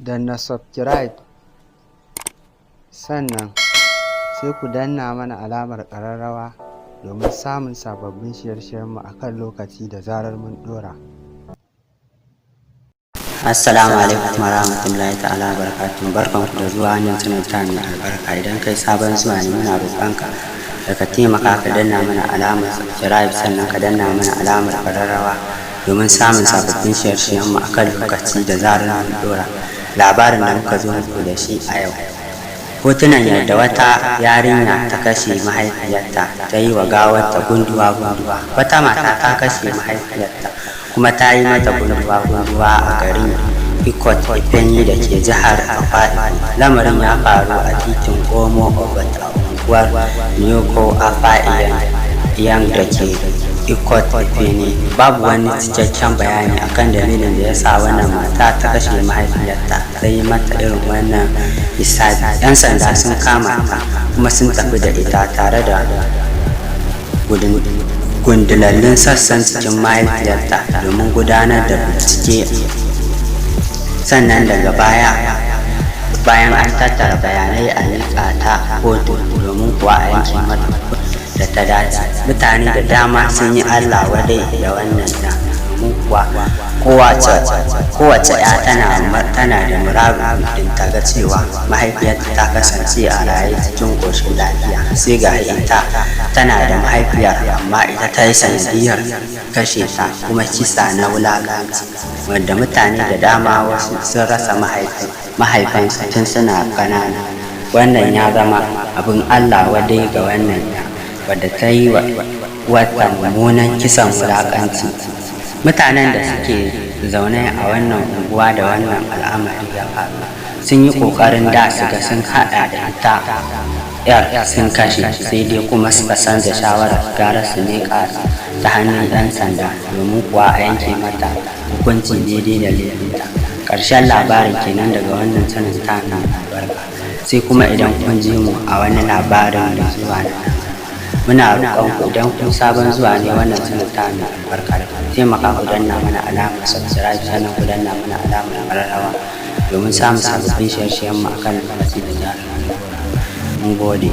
Danna subscribe, sannan sai ku danna mana alamar ƙararrawa domin samun sababbin shirye-shiryenmu a kan lokaci da zarar mun ɗora. Assalamu alaikum wa rahmatullahi ta'ala wa barakatuhu. Barkanku da zuwa wannan channel ta mai albarka. Idan kai sabon zuwa ne, muna roƙonka da ka taimaka ka danna mana alamar subscribe, sannan ka danna mana alamar ƙararrawa domin samun sababbin shirye-shiryenmu a kan lokaci da zarar mun ɗora. Labarin da muka zo muku da shi a yau, hotunan yadda wata yarinya ta kashe mahaifiyarta, ta yi wa gawarta gunduwa-gunduwa. Wata mata ta kashe mahaifiyarta kuma ta yi mata gunduwa-gunduwa a garin Ikot Ifeanyi da ke jihar Akwa Ibom. Lamarin ya faru a titin Omo Obot a unguwar Nyoko Afa Iyan da ke Ikot Ifeanyi. Babu wani cikakken bayani akan dalilin da ya sa wannan mata ta kashe mahaifiyarta, ta yi mata irin wannan hisabi. 'Yan sanda sun kama ta kuma sun tafi da ita tare da gundulallun sassan jikin mahaifiyarta domin gudanar da bincike. Sannan daga baya, bayan an tattara bayanai, a miƙa ta kotu domin kuwa a yanke mata da ta dace. Mutane da dama sun yi Allah wadai da wannan da domin kuwa kowace ya tana da muradin ta ga cewa mahaifiyarta ta kasance a raye cikin ƙoshin lafiya. Sai ga ita tana da mahaifiyar, amma ita ta yi sanadiyar kashe ta, kuma kisa na wulaƙanci, wanda mutane da dama wasu sun rasa mahaifansu tun suna ƙanana. Wannan ya zama abin Allah wadai ga wannan ya wadda ta yi wa wata mummunan kisan wulaƙanci. Mutanen da suke zaune a wannan unguwa da wannan al'amari ya faru sun yi ƙoƙarin da su ga sun haɗa da ita yar sun kashe, sai dai kuma suka canza shawarar, gara su miƙa ta hannun 'yan sanda domin kuwa a yanke mata hukunci daidai da laifinta. Ƙarshen labarin kenan daga wannan channel ta mai albarka. Sai kuma idan kun ji mu a wani labarin da zuwa na nan. Muna roƙon ku, idan kun sabon zuwa ne wannan channel ta mai albarka, da ku taimaka ku danna mana alamar subscribe, sannan ku danna mana alamar ƙararrawa domin samun sababbin shirye-shiryen mu akan lokaci da zarar mun gode.